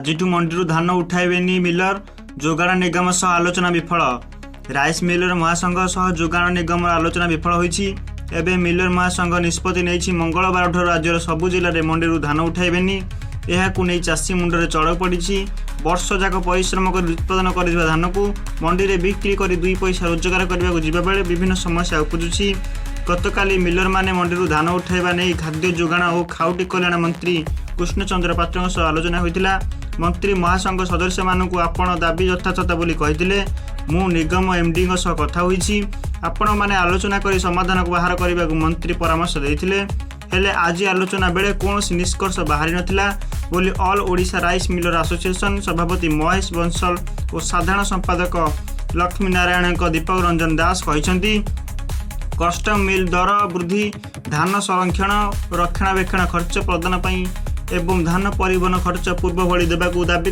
ଆଜିଠୁ ମଣ୍ଡିରୁ ଧାନ ଉଠାଇବେନି ମିଲର, ଯୋଗାଣ ନିଗମ ସହ ଆଲୋଚନା ବିଫଳ। ରାଇସ୍ ମିଲର ମହାସଂଘ ସହ ଯୋଗାଣ ନିଗମର ଆଲୋଚନା ବିଫଳ ହୋଇଛି। ଏବେ ମିଲର ମହାସଂଘ ନିଷ୍ପତ୍ତି ନେଇଛି, ମଙ୍ଗଳବାରଠାରୁ ରାଜ୍ୟର ସବୁ ଜିଲ୍ଲାରେ ମଣ୍ଡିରୁ ଧାନ ଉଠାଇବେନି। ଏହାକୁ ନେଇ ଚାଷୀ ମୁଣ୍ଡରେ ଚଡ଼କ ପଡ଼ିଛି। ବର୍ଷ ଯାକ ପରିଶ୍ରମ କରି ଉତ୍ପାଦନ କରିଥିବା ଧାନକୁ ମଣ୍ଡିରେ ବିକ୍ରି କରି ଦୁଇ ପଇସା ରୋଜଗାର କରିବାକୁ ଯିବାବେଳେ ବିଭିନ୍ନ ସମସ୍ୟା ଉପୁଜୁଛି। ଗତକାଲି ମିଲରମାନେ ମଣ୍ଡିରୁ ଧାନ ଉଠାଇବା ନେଇ ଖାଦ୍ୟ ଯୋଗାଣ ଓ ଖାଉଟି କଲ୍ୟାଣ ମନ୍ତ୍ରୀ କୃଷ୍ଣଚନ୍ଦ୍ର ପାତ୍ରଙ୍କ ସହ ଆଲୋଚନା ହୋଇଥିଲା। ମନ୍ତ୍ରୀ ମହାସଂଘ ସଦସ୍ୟମାନଙ୍କୁ ଆପଣ ଦାବି ଯଥାର୍ଥ ବୋଲି କହିଥିଲେ। ମୁଁ ନିଗମ ଏମ୍ଡିଙ୍କ ସହ କଥା ହୋଇଛି, ଆପଣମାନେ ଆଲୋଚନା କରି ସମାଧାନକୁ ବାହାର କରିବାକୁ ମନ୍ତ୍ରୀ ପରାମର୍ଶ ଦେଇଥିଲେ। ହେଲେ ଆଜି ଆଲୋଚନା ବେଳେ କୌଣସି ନିଷ୍କର୍ଷ ବାହାରି ନଥିଲା ବୋଲି all Odisha rice miller association ସଭାପତି ମହେଶ ବଂଶଲ ଓ ସାଧାରଣ ସମ୍ପାଦକ ଲକ୍ଷ୍ମୀ ନାରାୟଣଙ୍କ ଦୀପକ ରଞ୍ଜନ ଦାସ କହିଛନ୍ତି। କଷ୍ଟମ ମିଲ୍ ଦର ବୃଦ୍ଧି, ଧାନ ସଂରକ୍ଷଣ ଓ ରକ୍ଷଣାବେକ୍ଷଣ ଖର୍ଚ୍ଚ ପ୍ରଦାନ ପାଇଁ ଏବଂ ଧାନ ପରିବହନ ଖର୍ଚ୍ଚ ପୂର୍ବ ଭଳି ଦେବାକୁ ଦାବି